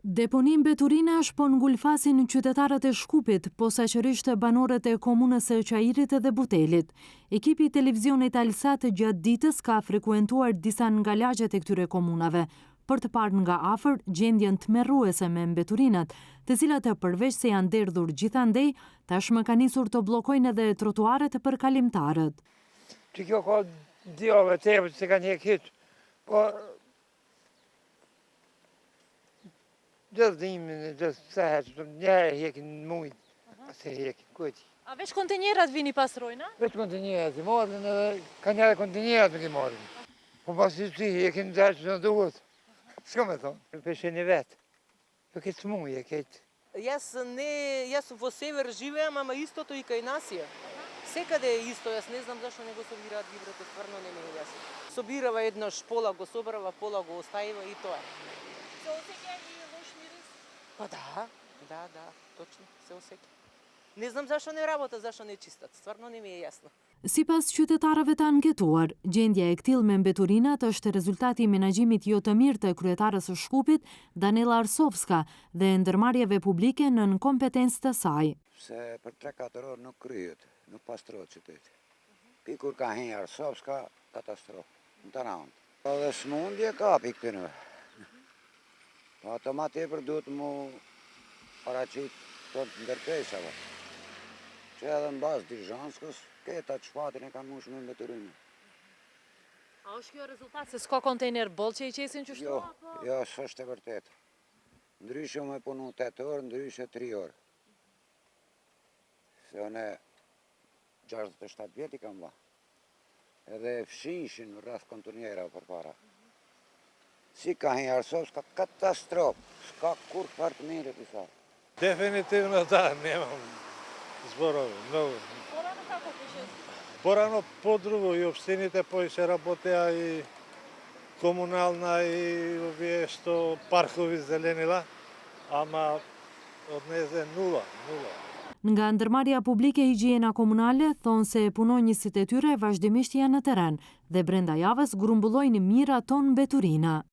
Deponi mbeturinash po ngulfasin qytetarët e Shkupit, posaçërisht banorët e komunës së Çairit dhe Butelit. Ekipi i televizionit Alsat gjatë ditës ka frekuentuar disa nga lagjet e këtyre komunave, për të parë nga afër gjendjen tmerruese me mbeturinat, të cilat përveç se janë derdhur gjithandej, tashmë kanë nisur të bllokojnë edhe trotuaret për kalimtarët. Që kjo ka dy javë e tepër që s'e kanë hek hiç, po Gjithë dimrin, gjithë se heqë, një herë hekin në mujt, se hekin, ku e ti. A veç kontenjerat vini pastrojnë, a? Veç kontenjerat i marrin edhe, ka njerë kontenjerat nuk i marrin. Po pasi që i hekin, dhe që në duhet, s'ka me thonë, peshe një vetë, jo këtë smuje, këtë. Јас не, јас во север живеам, ама истото и кај нас е. Секаде е исто, јас не знам зашто не го собираат гибрето, стварно не ми е јасно. Собирава еднаш пола го собрава, пола го остаива и тоа е. Се осеќа и лош мирис? Па да, да, да, точно, се осеќа. Не знам зашто не работат, зашто не чистат, стварно не ми е јасно. Sipas qytetarëve të anketuar, gjendja e këtillë me mbeturinat është rezultati i menaxhimit jo të mirë të kryetares së Shkupit, Danella Arsovska, dhe ndërmarrjeve publike nën kompetencë të saj. Se për 3-4 orë nuk kryhet, nuk pastrohet qyteti. Pi kur ka hi Arsovska, katastrofë, në të randë. Po dhe smundje ka pi këtyneve. Po ato ma tepër duhet mu paraqit të ndërtesave. Që edhe në bazë Dizhanskës, këta shpatin e kanë mush me mbeturina. A është kjo rezultat se s'ka kontejner boll që i qesin qështu Jo, apo? jo, s'është e vërtetë. Ndryshe me punu 8 orë, ndryshe 3 orë. Se une 67 vjet i kam ba. Edhe fshishin rreth kontenjera përpara. Si ka hi Arsovska, katastrofë, s'ka kurrfarë të mire pisa. Definitivno да, немам зборови, многу. Порано како беше? Порано подруго и општините поише работеа и комунална и овие што паркови зеленила, ама од незе нула, нула. Nga ndërmarrja publike Higjiena Komunale thonë se punonjësit e tyre vazhdimisht janë në teren dhe brenda javës grumbullojnë mijëra ton mbeturina.